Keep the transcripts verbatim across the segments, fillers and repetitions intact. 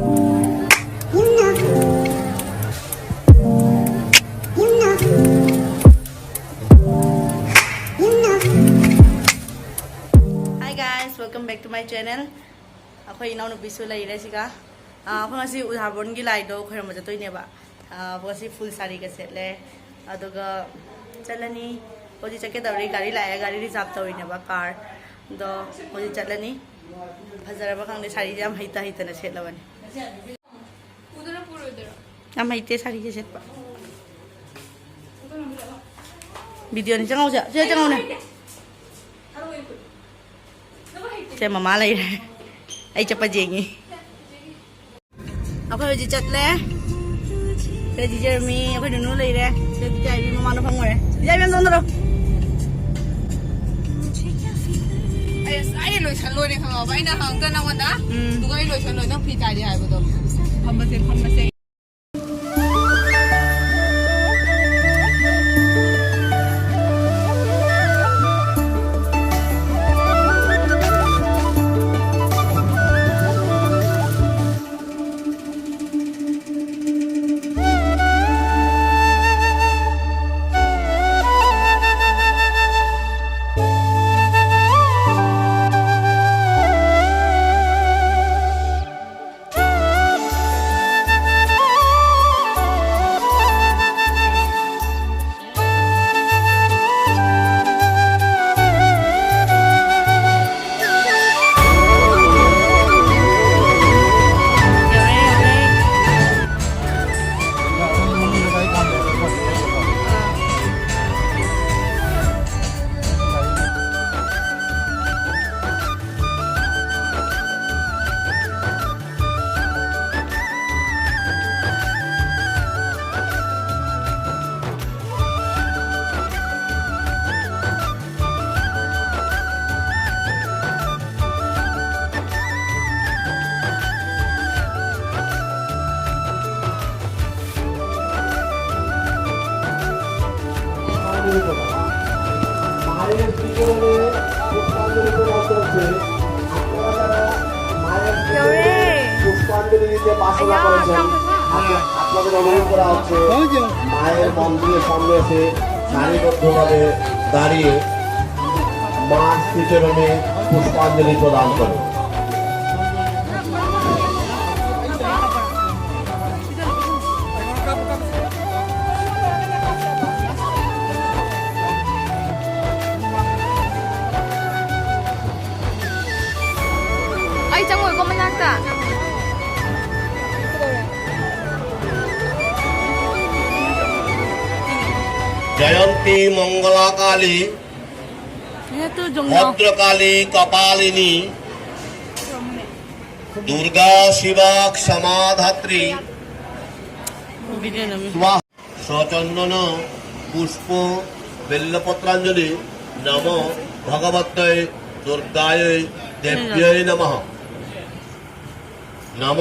Hi guys, welcome back to my channel. ꯑꯩꯈꯣꯏ ꯏꯅꯥꯎꯅꯨꯄꯤꯁꯨ ꯂꯩꯔꯦ ꯁꯤꯒ꯫ ꯑꯥ, ꯑꯩꯈꯣꯏ ꯉꯁꯤ ꯎꯙꯥꯕꯣꯟꯒꯤ ꯂꯥꯏꯗꯣ ꯈꯣꯏꯔꯝꯕ ꯆꯠꯇꯣꯏꯅꯦꯕ꯫ ꯑꯥ, ꯉꯁꯤ ꯐꯨꯜ ꯁꯥꯔꯤꯒ ꯁꯦꯠꯂꯦ꯫ ꯑꯗꯨꯒ ꯆꯠꯂꯅꯤ꯫ ꯍꯧꯖꯤꯛ ꯆꯠꯀꯦ ꯇꯧꯔꯤ, ꯒꯥꯔꯤ ꯂꯥꯛꯑꯦ, ꯒꯥꯔꯤ ꯔꯤꯖꯥꯕ ꯇꯧꯔꯤꯅꯦꯕ, ꯀꯥꯔ꯫ ꯑꯗꯣ ꯍꯧꯖꯤꯛ ꯆꯠꯂꯅꯤ꯫ ꯐꯖꯔꯕ ꯈꯪꯗꯦ, ꯁꯥꯔꯤꯁꯦ ꯌꯥꯝ ꯍꯩꯇ ꯍꯩꯇꯅ ꯁꯦꯠꯂꯕꯅꯤ꯫ ꯌꯥꯝ ꯍꯩꯇꯦ ꯁꯥꯔꯤꯁꯦ ꯁꯦꯠꯄ꯫ ꯚꯤꯗꯤꯑꯣꯅꯤ, ꯆꯪꯉꯧꯁꯦ, ꯁꯤꯗ ꯆꯪꯉꯧꯅꯦ꯫ ꯁꯦ ꯃꯃꯥ ꯂꯩꯔꯦ꯫ ꯑꯩ ꯆꯠꯄ ꯌꯦꯡꯉꯤ꯫ ꯑꯩꯈꯣꯏ ꯍꯧꯖꯤꯛ ꯆꯠꯂꯦ꯫ ꯁꯤꯗ ꯆꯤꯆꯦ ꯔꯃꯤ, ꯑꯩꯈꯣꯏ ꯅꯨꯅꯨ ꯂꯩꯔꯦ꯫ ꯁꯤꯗ ꯆꯤꯆꯦ ꯑꯥꯏꯕꯤ ꯃꯃꯥꯡꯗ ꯐꯝꯈ꯭ꯔꯦ꯫ ꯆꯤꯆꯦ ꯑꯥꯏꯕꯤ, ꯑꯝꯇ ꯑꯣꯟꯊꯣꯔꯛꯑꯣ꯫ ꯑꯩ ꯉꯁꯥꯏ ꯂꯣꯏꯁꯜꯂꯣꯏꯅꯦ ꯈꯪꯉꯕ? ꯑꯩꯅ ꯍꯪꯉꯛꯇ ꯅꯪꯉꯣꯟꯗ, ꯎꯝ꯫ ꯑꯗꯨꯒ ꯑꯩ ꯂꯣꯏꯁꯜꯂꯣꯏ, ꯅꯪ ꯐꯤ ꯇꯥꯔꯤ ꯍꯥꯏꯕꯗꯣ꯫ ꯐꯝꯃꯁꯦ, ꯐꯝꯃꯁꯦ꯫ দিতে বাসনা করেছেন, আপ-, আপনাদের অনুরোধ করা হচ্ছে মায়ের মন্দিরের সামনে এসে সারিবদ্ধভাবে দাঁড়িয়ে মার শ্রীচরণে পুষ্পাঞ্জলি প্রদান করুন। ꯑꯩ ꯆꯪꯉꯣꯏꯀꯣ ꯃꯅꯥꯛꯇ꯫ জয়ন্তী মঙ্গলাকালী ভদ্রকালী কপালিনী দুর্গা শিবা ক্ষমাধাত্রী স্বাহা। সচন্দন পুষ্প বেল্লপত্রাঞ্জলি নম ভগবত্যৈ দুর্গায়ৈ দেব্যৈ নমঃ। নম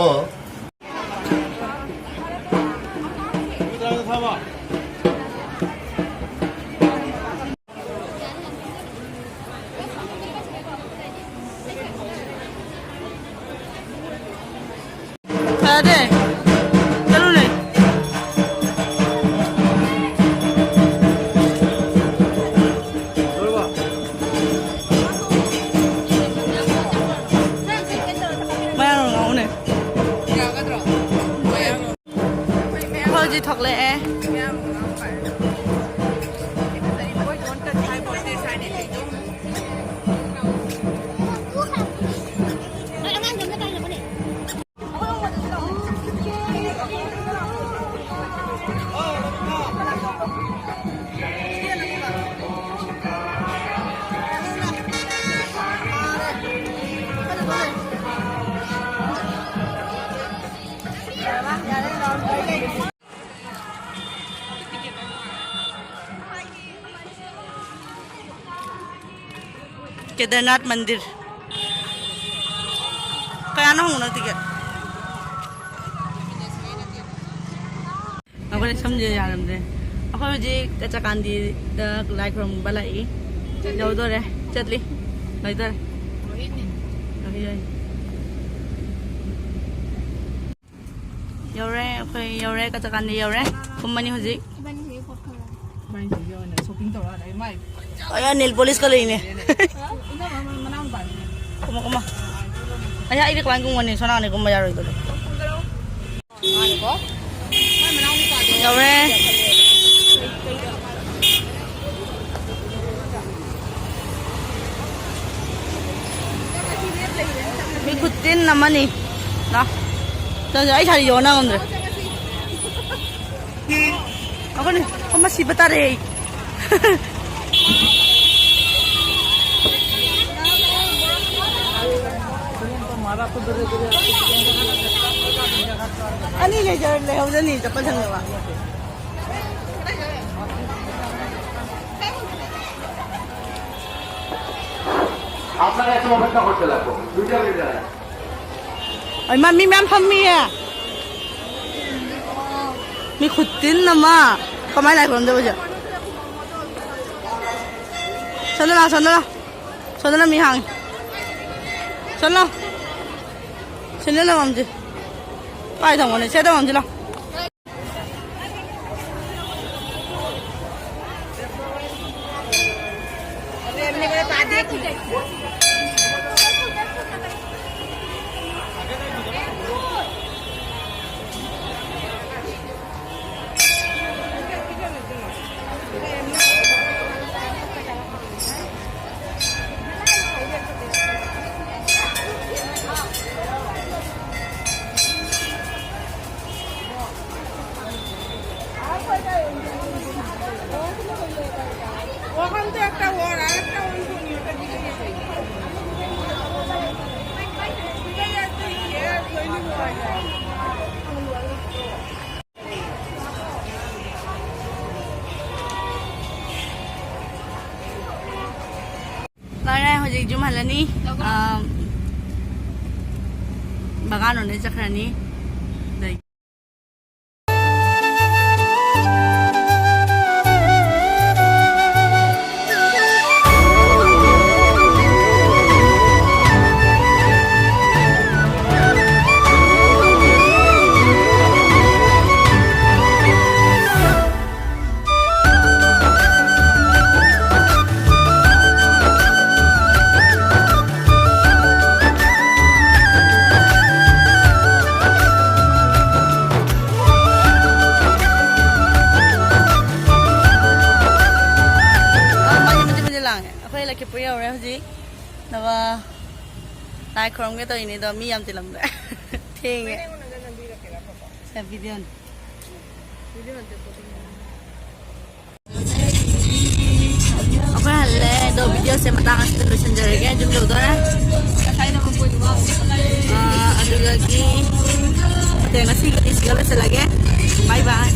ꯐꯔꯦ꯫ ꯆꯠꯂꯨꯅꯦ꯫ ꯃꯌꯥꯡ ꯉꯥꯎꯅꯦ꯫ ꯍꯧꯖꯤꯛ ꯊꯣꯛꯂꯛꯑꯦ꯫ ꯀꯦꯗꯔꯅꯥꯊ ꯃꯟꯗꯤꯔ꯫ ꯀꯌꯥꯅꯣ ꯍꯪꯉꯨꯅꯣ ꯇꯤꯀꯦꯠ? ꯑꯩꯈꯣꯏꯅ ꯁꯝꯁꯦ ꯌꯥꯔꯝꯗ꯭ꯔꯦ꯫ ꯑꯩꯈꯣꯏ ꯍꯧꯖꯤꯛ ꯆꯆꯥꯀꯥꯟꯗꯤꯗ ꯂꯥꯏ ꯈꯨꯔꯨꯝꯕ ꯂꯥꯛꯏ꯫ ꯌꯧꯗꯣꯔꯦ꯫ ꯆꯠꯂꯤ꯫ ꯂꯣꯏꯗꯣꯔꯦ꯫ ꯂꯣꯏꯗꯣꯔꯦ꯫ ꯌꯧꯔꯦ, ꯑꯩꯈꯣꯏ ꯌꯧꯔꯦ, ꯀꯆꯥꯀꯥꯟꯗ ꯌꯧꯔꯦ꯫ ꯀꯨꯝꯃꯅꯤ ꯍꯧꯖꯤꯛ꯫ ꯏꯕꯥꯅꯤꯁꯦ ꯄꯣꯠ ꯈꯔ ꯂꯩ꯫ ꯏꯕꯥꯅꯤꯁꯦ ꯍꯧꯖꯤꯛ ꯑꯣꯏꯅ shopping ꯇꯧꯔ ꯂꯩ꯫ ꯃꯥꯏ ꯑꯌꯥ, nail polish ꯀ ꯂꯩꯅꯦ꯫ ꯏꯅꯝꯃ ꯃꯅꯥꯎꯅꯨꯄꯥꯅꯤꯅꯦ꯫ ꯀꯨꯝꯃꯣ, ꯀꯨꯝꯃꯣ꯫ ꯑꯌꯥ, ꯑꯩꯗꯤ ꯀꯃꯥꯏꯅ ꯀꯨꯝꯒꯅꯤ? ꯁꯣꯅꯥꯅꯦ ꯀꯨꯝꯕ ꯌꯥꯔꯣꯏꯗꯣꯔꯦ꯫ ꯃꯥꯅꯦꯀꯣ? ꯃꯥꯏ ꯃꯅꯥꯎꯅꯨꯄꯥꯗꯣ꯫ ꯌꯧꯔꯦ꯫ ꯃꯤ ꯈꯨꯠꯆꯤꯟ ꯑꯃꯅꯤ꯫ ꯂꯥꯎ꯫ ꯆꯪꯁꯤ, ꯑꯩ ꯁꯥꯔꯤ ꯌꯣꯟꯅ ꯉꯝꯗ꯭ꯔꯦ꯫ ꯑꯩꯈꯣꯏꯅ ꯐꯝꯕ ꯁꯤꯕ ꯇꯥꯔꯦ꯫ ꯑꯅꯤ ꯂꯩꯖꯔ-, ꯂꯩꯍꯧꯖꯅꯤ ꯆꯠꯄ ꯁꯪꯗꯕ꯫ আপনারা এত অপেক্ষা করতে লাগবো, দুইটা মিনিট দাঁড়ান। ꯍꯩꯃꯥ, ꯃꯤ ꯃꯌꯥꯝ ꯐꯝꯃꯤꯌꯦ꯫ ꯃꯤ ꯈꯨꯠꯇꯤꯟ ꯑꯃ꯫ ꯀꯃꯥꯏꯅ ꯂꯥꯏ ꯈꯨꯔꯨꯝꯗꯣꯏꯕ ꯍꯧꯖꯤꯛ? ꯁꯣꯝꯗ ꯂꯥꯎ, ꯁꯣꯝꯗ ꯂꯥꯎ꯫ ꯁꯣꯝꯗꯅ ꯃꯤ ꯍꯥꯡꯉꯤ꯫ ꯁꯣꯝꯗ ꯂꯥꯎ꯫ ꯁꯦꯟꯗꯜ ꯊꯝꯐꯝꯁꯦ꯫ ꯄꯥꯏ ꯊꯝꯃꯣꯅꯦ, ꯁꯦ ꯊꯝꯐꯝꯁꯦ ꯂꯥꯎ꯫ ওখান তো একটা ওর, আরেকটা ওই ওটা দিকে গেছে। ঠিক আছে, একটা ইয়ে, তৈরি হওয়া যায়। ꯂꯣꯏꯔꯦ, ꯍꯧꯖꯤꯛ ꯌꯨꯝ ꯍꯜꯂꯅꯤ꯫ ꯑꯥ, ꯕꯒꯥꯟ ꯂꯣꯝꯗ ꯆꯠꯈ꯭ꯔꯅꯤ꯫ ꯑꯗꯩ ꯈꯨꯔꯨꯝꯒꯦ ꯇꯧꯔꯤꯅꯦ ꯑꯗꯣ ꯃꯤ ꯌꯥꯝ ꯆꯤꯜꯂꯝꯗ꯭ꯔꯦ꯫ ꯊꯦꯡꯉꯦ꯫ ꯁꯦ, ꯚꯤꯗꯤꯑꯣꯅꯤ꯫ ꯑꯩꯈꯣꯏ ꯍꯜꯂꯦ ꯑꯗꯣ ꯚꯤꯗꯤꯑꯣꯁꯦ ꯃꯇꯥꯡ ꯑꯁꯤꯗ ꯂꯣꯏꯁꯤꯟꯖꯔꯒꯦ꯫ ꯌꯨꯝ ꯌꯧꯗꯣꯔꯦ꯫ ꯑꯥ, ꯑꯗꯨꯗꯒꯤ ꯉꯁꯤꯒꯤꯗꯤ ꯁꯤꯗ ꯂꯣꯏꯁꯤꯜꯂꯒꯦ꯫ ꯕꯥꯏ ꯕꯥꯏ꯫